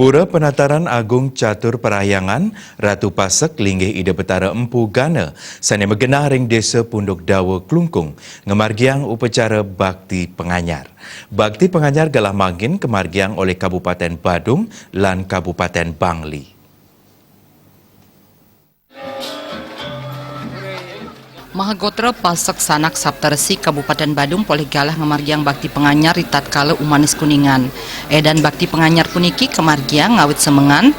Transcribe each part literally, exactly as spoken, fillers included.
Pura Penataran Agung Catur Parahyangan Ratu Pasek linggih Ida Betara Empu Gana sane magenah ring Desa Punduk Dawa, Klungkung, ngamargiang upacara bakti panganyar. Bakti panganyar galah mangkin kamargiang olih Kabupaten Badung lan Kabupaten Bangli. Mahagotra Pasek Sanak Saptarsi Kabupaten Badung polih galah ngamargiang bakti panganyar ritatkala umanis Kuningan. Edan bakti panganyar puniki kamargiang ngawit semengan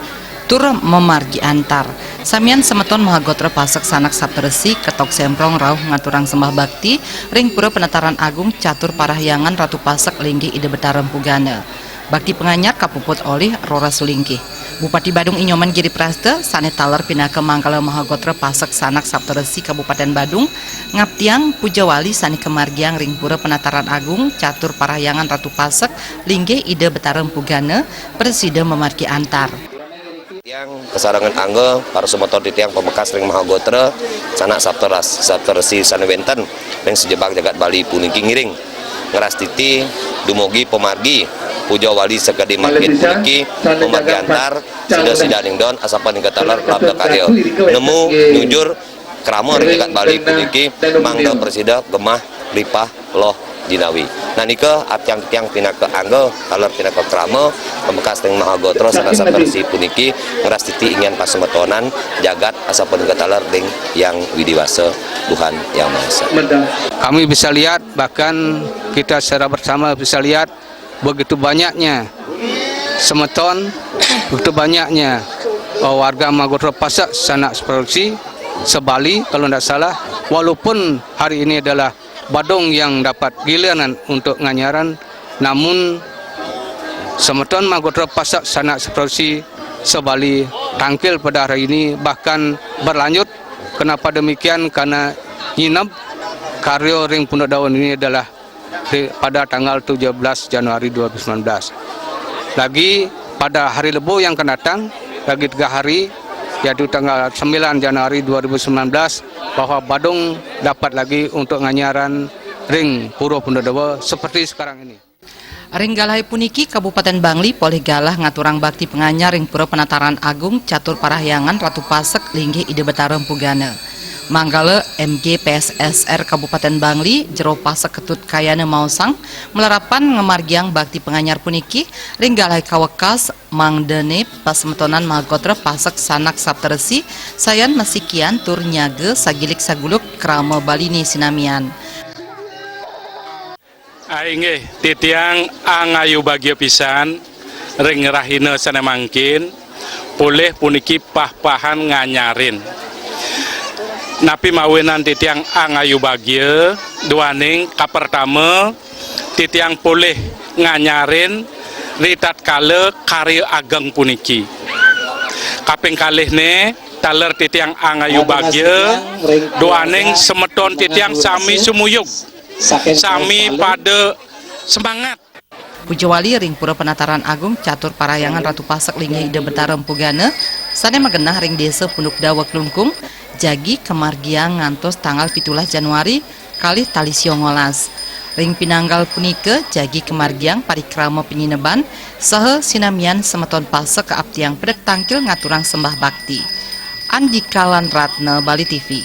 tur mamargi antar. Samian semeton Mahagotra Pasek Sanak Saptarsi ketog semprong rauh ngaturang sembah bakti ring Pura Penataran Agung Catur Parahyangan Ratu Pasek linggih Ida Betara Empu Gana. Bakti panganyar kapuput olih Rora Sulingkih. Bupati Badung I Nyoman Giri Prasta sane taler pinaka manggala Mahagotra Pasek Sanak Saptarsi Kabupaten Badung ngaptiang puja wali sane kamargiang ring Pura Penataran Agung Catur Parahyangan Ratu Pasek linggih Ida Betara Empu Gana prasida mamargi antar. Tiang kasarengan angga para semeton titiang pamekas ring Mahagotra Sanak Saptaras-, Saptarsi sane wenten ring sajebag jagat Bali puniki ngiring ngrastiti dumugi pamargi puja wali sakadi mangkin puniki mamargi antar sida-sida ningdon asapaning kataler labda karya nemu nyujur krama ring jagat Bali puniki mangda prasida gemah lipah loh jinawi. Nah, nika atiang-tiang pinaka angga, taler pinaka krama, pamekas ring Mahagotra Sanak Saptarsi puniki ngrastiti inggian pasemetonan jagat asapunika taler ring Hyang Widi Wasa, Tuhan Yang Maha Esa. Kami bisa lihat, bahkan kita secara bersama bisa lihat begitu banyaknya semeton, begitu banyaknya, eh, warga Mahagotra Pasek Sanak Saptarsi se-Bali, kalau tidak salah, walaupun hari ini adalah Badung yang dapat giliran untuk nganyaran, namun semeton Mahagotra Pasek Sanak Saptarsi se-Bali tangkil pada hari ini, bahkan berlanjut. Kenapa demikian? Karena nyineb karya ring Punduk Dawa ini adalah di, pada tanggal tujuh belas Januari dua ribu sembilan belas. Lagi pada hari Lebu yang akan datang, lagi tiga hari, yaitu tanggal sembilan Januari dua ribu sembilan belas, bahwa Badung dapat lagi untuk nganyaran ring Pura Punduk Dawa seperti sekarang ini. Ring galahe puniki, Kabupaten Bangli polih galah ngaturang bakti panganyar ring Pura Penataran Agung Catur Parahyangan Ratu Pasek linggih Ida Betara Empu Gana. Manggala M G P S S R Kabupaten Bangli, Jero Pasek Ketut Kayana maosang, malarapan ngamargiang bakti panganyar puniki ring galahe kawekas mangdane pasemetonan Mahagotra Pasek Sanak Saptarsi sayan masikian tur nyaga sagilik saguluk krama Baline sinamian. Ah, inggih, titiang angayu bagia pisan ring rahina sane mangkin, polih puniki pah-pahan nganyarin. Napi mawinan titiang angayu bagia? Duaning kapertama, titiang polih nganyarin ritatkala karya ageng puniki. Kaping kalihne, taler titiang angayu bagia, duaning semeton titiang sami sumuyug, sami pada semangat. Pujawali ring Pura Penataran Agung Catur Parahyangan Ratu Pasek linggih Ida Betara Empu Gana sane magenah ring Desa Punduk Dawa, Klungkung, jagi kamargiang ngantos tanggal pitulas Januari kalih tali sia ngolas. Ring pinanggal punika jagi kamargiang parikrama panyineban saha sinamian semeton Pasek kaaptiang pedek tangkil ngaturang sembah bakti. Andika lan Ratna, Bali T V.